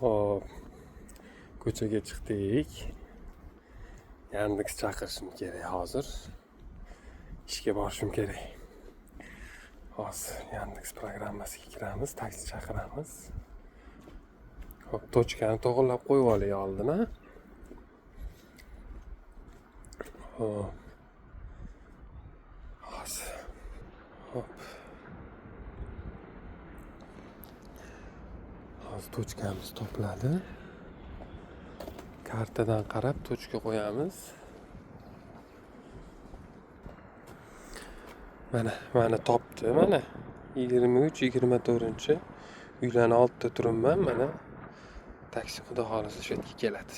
Xo'p, ko'chaga chiqdik. Yandex chaqirishim kerak hozir. Ishga borishim kerak. Hozir Yandex programmasiga kiramiz, taksi chaqiramiz. Xo'p, точка ni to'g'irlab qo'yib olay oldin, a? Xo'p. Hozir. Xo'p. Hozir точка miz topiladi. Kartadan qarab точка qo'yamiz. Mana, mana topdi, mana. 23, 24 uylarni oldida turibman, mana. Taksi xudo xohlasa shu yerga keladi.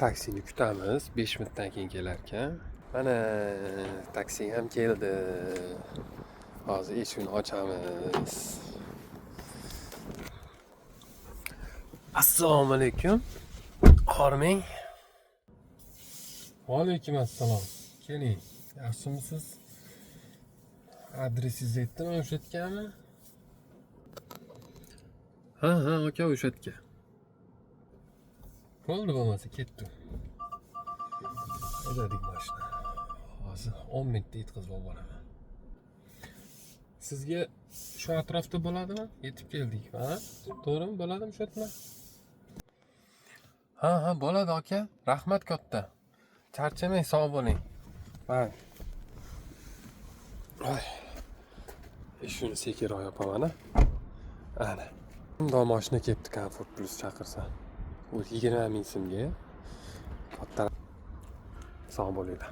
Taksini kutamiz, 5 minutdan keyin kelar ekan. Mana taksi ham keldi. Hozir eshikni ochamiz. Assalomu alaykum. Hormang. Va alaykum assalom. Keling. Yaxshimisiz? Adresingizni aytdimi o'sha yergami? Ha, ha, aka o'sha yerga. Bo'ldi bo'lmasa ketdi. Haydadik mashina. Hozir 10 minutda yetkazib olib boraman. Sizga shu atrofda bo'ladimi? Yetib keldik, ha? To'g'rimi? Bo'ladimi shu yerda? Ha, ha, bo'ladi aka. Rahmat katta. Charchamang, sog' bo'ling. Bye. Ay. Shuni sekinroq yopaman, a. Ana. Bundoq mashina kelibdi Comfort Plus chaqirsa. U 20 ming so'mga. Katta sog' bo'linglar.